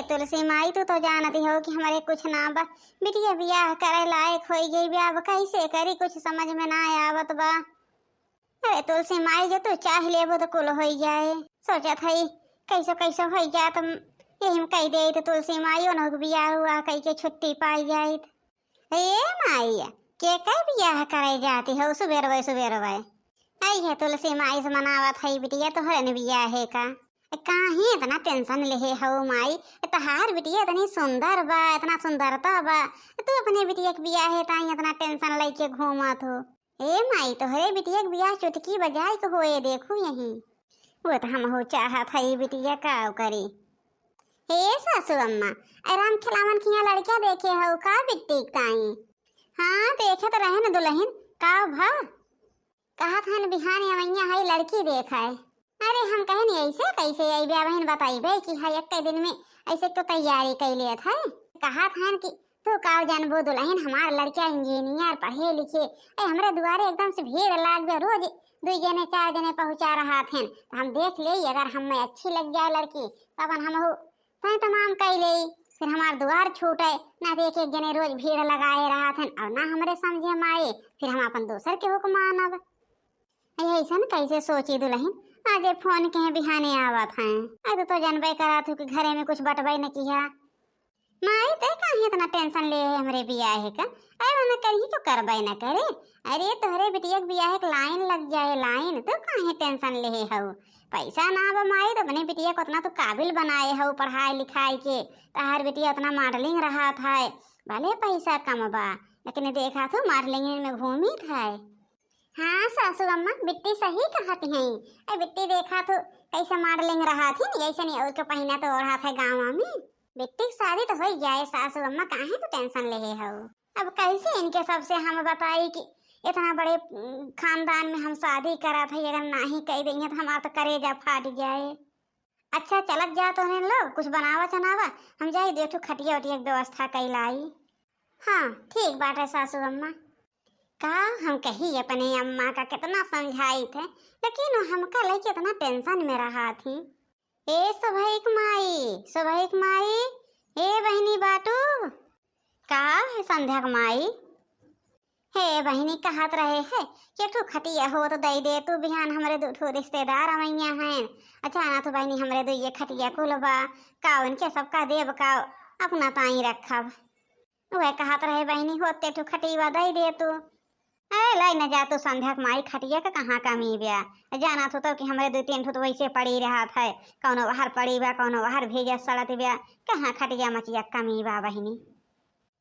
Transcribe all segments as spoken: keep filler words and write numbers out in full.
तुलसी माई, तू तो जानती हो कि हमरे कुछ ना बा, बिटिया बियाह करे लायक होई गई बा, अब कैसे करी, कुछ समझ में ना आवत बा। अरे तुलसी माई, जो तू चाह लेबो तो कुल होई जाए। सोचत हई कैसो कैसो होई जात, यही में कह दे तो तुलसी माई ओनहु के बियाह हुआ कह के छुट्टी पाई जाइत। ए माई, के के बियाह करे जाती हो सुबेरवे सुबेरवे? आई है तुलसी माई से मनावत हई बिटिया, तोहरे न बियाह है का? काहे इतना टेंशन लेहे हो माई? ए, तहार बिटिया इतनी सुंदर बा, इतना सुंदरता बा, तू अपने बिटिया के बियाह है ताई इतना टेंशन लेके घूमत हो। ए माई, तोहरे बिटिया के बियाह चुटकी बजाए के होए, देखू यही। वो तो हमहू चाहत हई बिटिया, का करी। हे सासू अम्मा, ए राम खिलावन किहाँ लड़किया देखे हो का बिट्टी के ताई? हाँ, देखे तो रहे न दुलहिन, का भा? कहत हन बिहान अवैया है लड़की देखाए। अरे हम कहन ऐसे कैसे अइबे, अबहिन बताइबे कि है एक दिन में ऐसे तो तैयारी कर लेत है। कहत हन कि तू का जानबू दुलहिन, हमार लड़किया इंजीनियर पढ़े लिखे, ए हमरे दुआरे एकदम से भीड़ लाग बे, रोज दुई जने चार जने पहुँचा रहत हन, तो हम देख लेई अगर हमें अच्छी लग जाए लड़की तो अपन हमहू तय तमाम कई लेई, फिर हमार दुआर छूटे, ना तो एक एक जने रोज भीड़ लगाए रहत हन और ना हमरे समझे में आए, फिर हम अपन दोसर के हुक्म मानब। ऐसन कैसे सोची दुलहिन, आज फोन के बिहाने आवत हैं। आज तो जनबे करत हूँ कि घरे में कुछ बटबे न किहा। माई, ते काहे इतना टेंशन ले है हमरे बियाहे का? अरे, ओने करही तो करबे न करे। अरे, तोहरे बिटिया के बियाहे के लाइन लग जाए, लाइन, तू काहे टेंशन ले है हऊ? पैसा ना बा माई, तो अपने बिटिया को उतना तू काबिल बनाए हऊ पढ़ाई लिखाई के। तहार बिटिया उतना मॉडलिंग रहत है, भले पैसा कम बा, लेकिन देखा तू मॉडलिंग में घूमित है। हाँ सासू अम्मा, बिट्टी सही कहत हैं। ए बिट्टी देखा तू कैसे मॉडलिंग रहत ही, ऐसे नहीं और के पहिना तो ओढ़त है गाँव में। बिट्टी के शादी तो होई जाए सासू अम्मा, काहे तू टेंशन लेहे हऊ? अब कैसे इनके सबसे हम बताई कि इतना बड़े, उम, खानदान में हम शादी करत है, अगर नाही कह देंगे तो हमार तो करेजा फाट जाए। अच्छा चलत जा तोहने लोग, कुछ बनावा चनावा, हम जाई दो ठो खटिया उटिया के व्यवस्था कई लाई। हाँ ठीक बाटे सासू अम्मा। का हम कही अपने अम्मा का कितना समझाई थे, लेकिन वो हमका लेके इतना टेंशन में रहत ही। ए सोभई के माई, सोभई के माई, ए बहिनी बाटू? का है संध्या के माई? हे बहिनी, कहत रहे है कि एक ठो खटिया हो तो दई दे तू, बिहान हमरे दू ठो रिश्तेदार अवैया हैं। अच्छा ना तो बहिनी, हमरे दुइये खटिया कुल बा, का उनके सबका देब का, अपना ताई रखब। वह कहत रहे बहिनी, होते ठो खटिया दई दे तू। ए, लाई न जा तू संध्या के माई, खटिया के कहाँ कमी बा? जाना तो, तो कि हमरे दू तीन ठो तो वैसे पड़ी रहत है, कौनो बाहर पड़ी बा, कौनो बाहर भेजा सड़त बा, कहाँ खटिया मचिया के कमी बा बहिनी?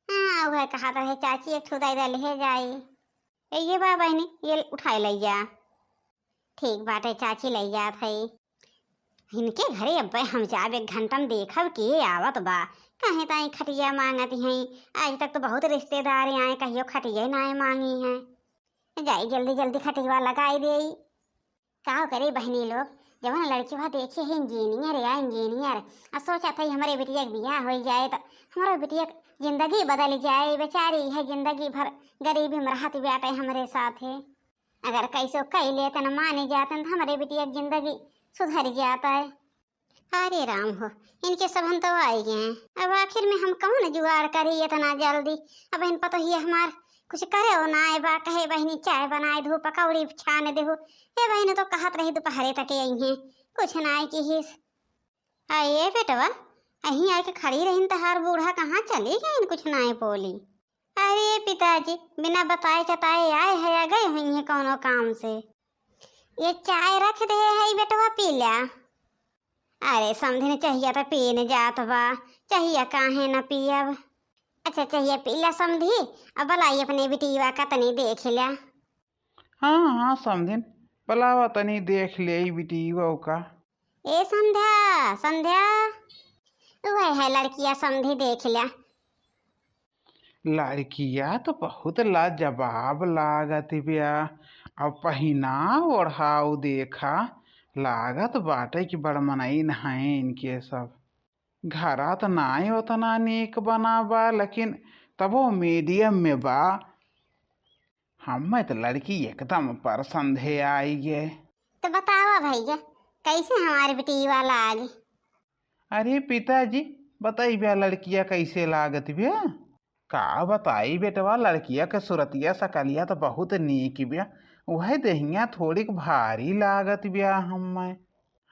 हाँ, वह कहत रहे चाची एक ठो दई दे ले जाई। ए, ये बा बहिनी, ये उठाए ले जा। ठीक बाटे चाची, ले जात है। इनके घरे अब्बे हम जाब एक घंटा में देखब के आवत बा। काहे ताई खटिया मांगत हैं, आज तक तो बहुत रिश्तेदार आए, कहियो खटिया ना मांगी हैं। जाई जल्दी जल्दी खटिया लगाई देई। का करे बहिनी लोग, जवन लड़की वह देखी है इंजीनियर या इंजीनियर, आ सोचत है हमरे बिटिया के बियाह हो जाए तो हमरे बिटिया के जिंदगी बदल जाए। बेचारी है जिंदगी भर गरीबी में रहत बाटे हमरे साथे। अगर कैसो कई लेतन माने जातन तो हमरे बिटिया के जिंदगी सुधर जाता है। अरे राम हो, इनके सबन तो आई गए हैं। अब आखिर में हम कौन जुगाड़ करी इतना जल्दी? अब इन पतोहिया हमार कुछ करे हो ना आए बा, कहे बहिनी चाय बनाए दो, पकौड़ी छान देहु। ए बहिनी तो कहत रही दोपहरे तक आई हैं, कुछ ना आए किहिस। आ ए बेटवा, अहीं आके खड़ी रहिन, तहार बूढ़ा कहाँ चली गइन, कुछ नाय बोली। अरे पिताजी, बिना बताए चताए आए है या गए हुई हैं कौनो काम से। ये चाय रख दे है बेटवा, पी ल्या। अरे समधिन, चहिया तो पीन जात बा, चहिया काहे न पियब। अच्छा चहिया पी ल्या समधी, अब बलाई अपने बिटिया का तनी देख ल्या। हाँ, हाँ, समधिन, बलावा तनी देख लेई बिटिया का। ए संध्या, संध्या। उहे है लड़किया, समधी देख ल्या। लड़किया तो बहुत लाजवाब लागत बिया। अब पहिना ओढ़ाव देखा, लागत बाटे कि बड़ मनइन हैं इनके सब। घरा त नाय ओतना नीक बना बा, लेकिन तबो medium में बा। हमें त लड़की एकदम पसंद है आई गे। तो बतावा भैया, कैसे हमारे बिटिया लाग? अरे पिताजी, बताई ब्या, लड़किया कैसे लागत ब्या? का बताई बेटवा, लड़किया के सुरतिया सकलिया त बहुत नीक ब्या, उहै देहिया थोड़ीक भारी लागत ब्या। हम्मै,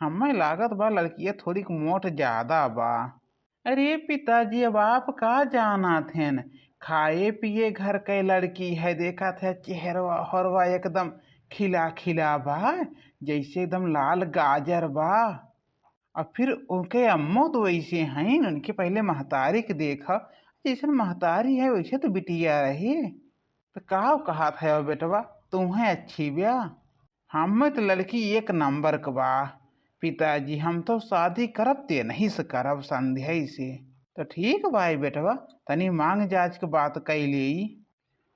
हम्मै लागत बा लड़किया थोड़ीक मोट ज्यादा बा। अरे पिताजी, अब आप का जानत हेन, खाए पिए घर के लड़की है, देखत है चेहरवा होरवा एकदम खिला खिला बा, जैसे एकदम लाल गाजर बा। और फिर उनके अम्मो तो वैसे हैं, उनके पहले महतारी के देखा, जैसन महतारी है वैसे तो बिटिया रही। तो का कहत है बेटवा, तुहैं अच्छी ब्या? हम्मै तो लड़की एक नंबर क बा पिताजी, हम तो शादी करब ते नहीं से करब संध्या से। तो ठीक बा बेटवा, तनी मांग जांच के बात कई लेई।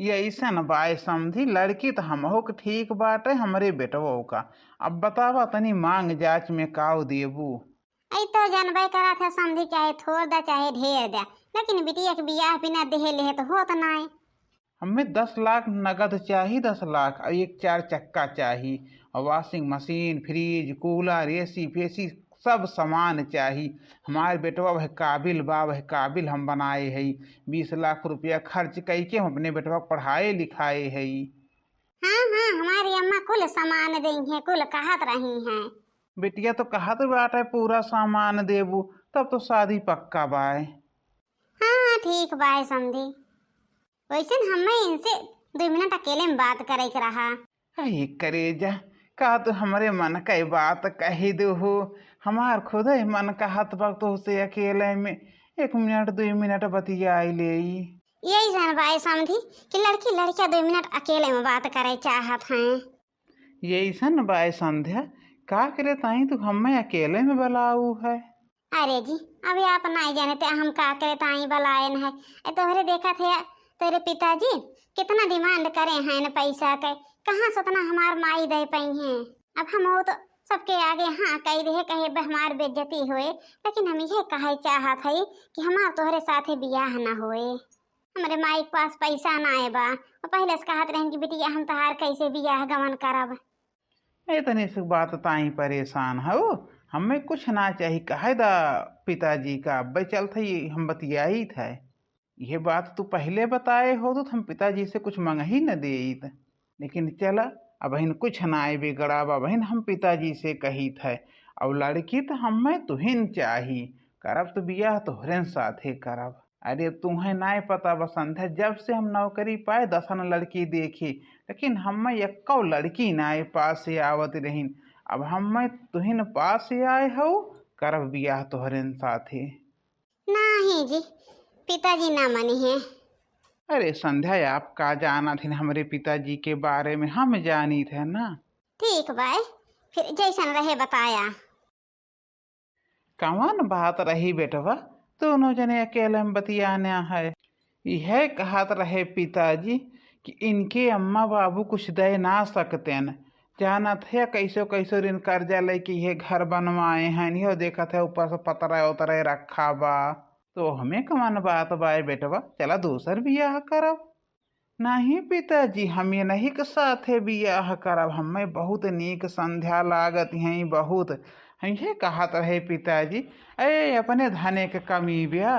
ये ऐसन बाय समधी, लड़की त हमहू के ठीक बाटे, हमरे बेटवो का। अब बतावा तनी मांग जांच में काव देबू? ऐ तो जानबे करत है समधी, चाहे थोड़ दा चाहे ढेर दा, लेकिन बिटिया के बियाह बिना देहे लेहे तो होत नाय। हमें दस लाख नगद चाही, दस लाख, और एक चार चक्का चाही, और washing machine, fridge, cooler, AC फेसी, सब सामान चाही। हमार बेटवा वह काबिल बा, वह काबिल हम बनाए हई। बीस लाख रुपया खर्च कइके हम अपने बेटवा के पढ़ाए लिखाए हई। हाँ, हाँ, हमारी अम्मा कुल सामान देइहैं, कुल कहत रही हैं। बिटिया तो कहत बाटे पूरा सामान देबू, तब तो शादी पक्का बाय। हाँ, हाँ, ठीक बाय समधी। वैसन हमें इनसे दुइ मिनट अकेले में बात करे के रहा। अरे करेजा, का तू हमरे मन के बात कही देहू? हमार खुदे मन कहत बा तोहसे अकेले में एक मिनट, दुइ मिनट बतियाई लेई। यही जन बाय समधी कि लड़की लड़किया दुइ मिनट अकेले में बात करे चाहत हैं। यही सन बाय संध्या, का करे ताई तू हमें अकेले में बुलाऊ है? अरे जी, अभी आप नाई जानते हम का करे ताई बलायन है। ए तोहरे देखत है, तोहरे पिताजी कितना demand करे हैं न पैसा के, कहाँ से उतना हमार माई दे पइहैं? अब हम वो तो सबके आगे हाँ कही दे, कहे बे हमार बेइज्जती होए, लेकिन हम ये कहे चाहत है कि हमार तोहरे साथे बियाह ना होए। हमरे माई के पास पैसा नाए बा, और पहले से कहत रहन कि बिटिया हम तहार कैसे बियाह गवन करब। ए तनी से बात ताई परेशान हऊ, हमें कुछ ना चाही, कहे दा पिताजी का, अब्बे चलत है, हम बतियाइत है। यह बात तू पहले बताए हो तो हम पिताजी से कुछ मंगही न देइत। लेकिन चला, अबहिन कुछ ना आए बिगड़ा बा, अबहिन हम पिताजी से कहित है। और लड़की तो हमें तुहिन चाही, करब तो बियाह तोहरे साथे करब। अरे तुहें नाय पता बा संध्या, जब से हम नौकरी पाए दसन लड़की देखी, लेकिन हमें एक्को लड़की नाय पास आवत रहीन। अब हमें तुहिन पास आए हऊ, करब बियाह तोहरे साथे। नाही जी, पिताजी ना मनिहैं। अरे संध्या, आप का जानत हिन हमरे पिताजी के बारे में, हम जानित है ना। ठीक बाय, फिर जैसन रहे बताया। कवन बात रही बेटवा, दोनों जने अकेले में बतियाने है। यह कहत रहे पिताजी कि इनके अम्मा बाबू कुछ दे ना सकतेन, जानत है कैसो कैसो ऋण कर्जा लेके ये घर बनवाए हैं, यो देखत है ऊपर से पतरा उतरे रखा बा। तो हमें कवन बात बा ए बेटवा, चला दूसर बियाह करब। नहीं पिताजी, हम ये नहीं के साथे बियाह करब, हमें बहुत नीक संध्या लागत हैं बहुत। हम ये कहत रहे पिताजी, ए अपने धने के कमी ब्या,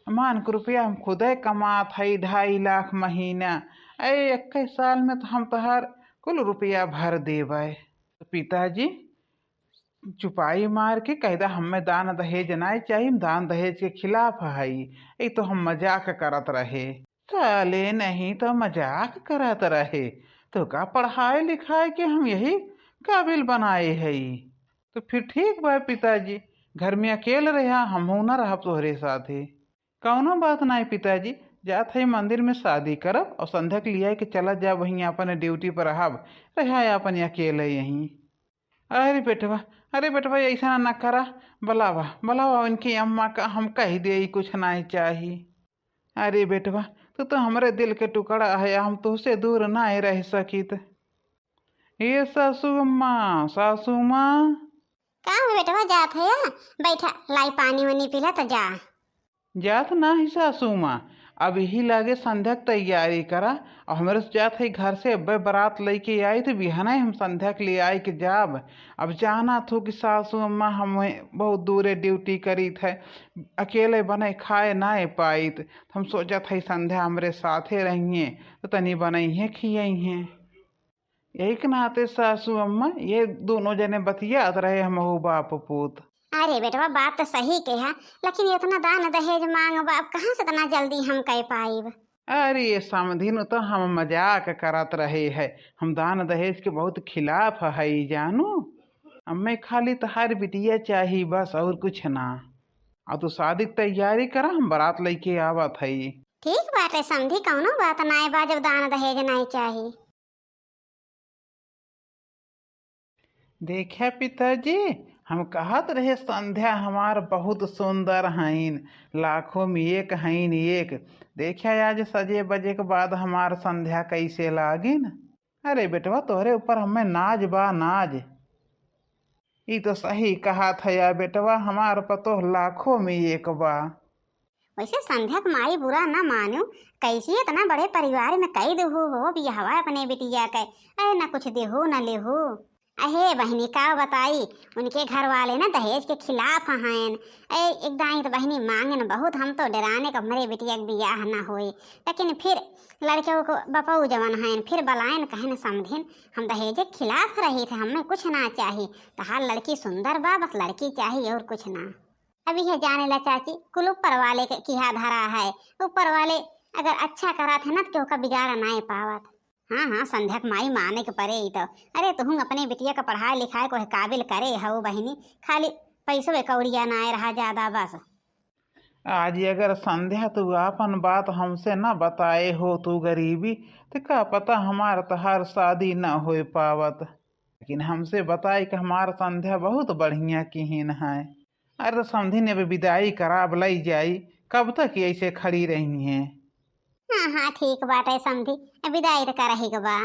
मान के रुपया हम खुदे कमात हई ढाई लाख महीना, ए इक्कीस साल में तो हम तोहार कुल रुपया भर देबै। तो पिताजी चुपाई मार के कह दा, हमें दान दहेज नाय चाहिए, हम दान दहेज के खिलाफ हई, ई तो हम मजाक करत रहे। साले नहीं तो मजाक करत रहे, तो का पढ़ाए लिखाए के हम यही काबिल बनाए हई। तो फिर ठीक बा पिताजी, घर में अकेल रहा, हमहू ना रहब तोहरे साथे। कौनो बात नाय पिताजी, जात है मंदिर में शादी करब और संध्या के लिया के चला जाब, वहीं अपन ड्यूटी पर रहब, रहा अपन अकेले यहीं। अरे बेटवा, अरे बेटवा, ऐसा ना करा, बुलावा, बुलावा उनकी अम्मा का, हम कह दे कुछ नाय चाही। अरे बेटवा, तू तो हमरे दिल के टुकड़ा है, हम तुझसे दूर नाय रह सकित। ए सासू अम्मा, सासू माँ। का हो बेटवा, जात है या? बैठा, लाई पानी वानी पीला तो जा। जात ना ही सासू माँ, अब यही लागे संध्या के तैयारी करा। अब हमरे से जात है घर से, अब्बे बारात लइके आई तो बिहने हम संध्या के ले आइ के जाब। अब जानत हो कि सासू अम्मा हमें बहुत दूरे ड्यूटी करीत है, अकेले बने खाए नाए पाइत। हम सोचत है संध्या हमरे साथे रहिए तो तनी बनइहे खियइहे। यही के नाते सासू अम्मा ये दोनों जने बतियात रहे, हमहू बाप पूत। अरे बेटवा, बात तो सही कहा, लेकिन इतना दान दहेज मांग बाप कहाँ से इतना जल्दी हम कह पाइब? अरे ये समधिन, तो हम मजाक करत रहे है, हम दान दहेज के बहुत खिलाफ है जानू। हमें खाली तोहार बिटिया चाही बस, और कुछ ना। और तू शादी के तैयारी करा, हम बारात लइके आवत हई। ठीक बाटे समधी, कौनो बात नाय बा जब दान दहेज नाय चाही। देखा पिताजी, हम कहत रहे संध्या हमार बहुत सुंदर हईन, लाखों में एक हईन एक। देखा आज सजे बजे के बाद हमार संध्या कैसे लागिन। अरे बेटवा, तोहरे ऊपर हमें नाज बा नाज। ई तो सही कहत है या बेटवा, हमार पतोह लाखों में एक बा। वैसे संध्या के माई बुरा न मानू, कैसी इतना बड़े परिवार में कई देहू हो बियाहवा अपने बिटिया के, अरे न कुछ देहू न लेहू। अहे बहिनी का बताई, उनके घर वाले न दहेज के खिलाफ हैं। ए, एक दाई तो बहिनी मांगेन बहुत, हम तो डराने के हमरे बिटिया के बियाह न होए, लेकिन फिर लड़के को बपऊ जवन हैं, फिर बलायन कहन समधिन, हम दहेज के खिलाफ रही थे, हमें कुछ ना चाही, तहार लड़की सुंदर बा, बस लड़की चाही और कुछ ना। अब यह जाने ला चाची, कुल ऊपर वाले के किहा धरा है। ऊपर वाले अगर अच्छा करत है ना, तो केहू का बिगाड़ नाय पावत। हाँ, हाँ, संध्या के माई माने के परे ही तो। अरे, तुहूँ अपने बिटिया का पढ़ाई लिखाई को काबिल करे हऊ बहिनी, खाली पैसो कौड़िया नाय रहा ज्यादा बस। आज अगर संध्या तू आपन बात हमसे न बताए हो, तू गरीबी, तो का पता हमार तहार शादी न हो पावत। लेकिन हमसे बताई कि हमार संध्या बहुत बढ़िया किहिन है। अरे तो समधिन, अब विदाई कराब लई जाई, कब तक ऐसे खड़ी रही हैं? हाँ, हाँ, ठीक बाटे समधी, विदाई तो करही के बा।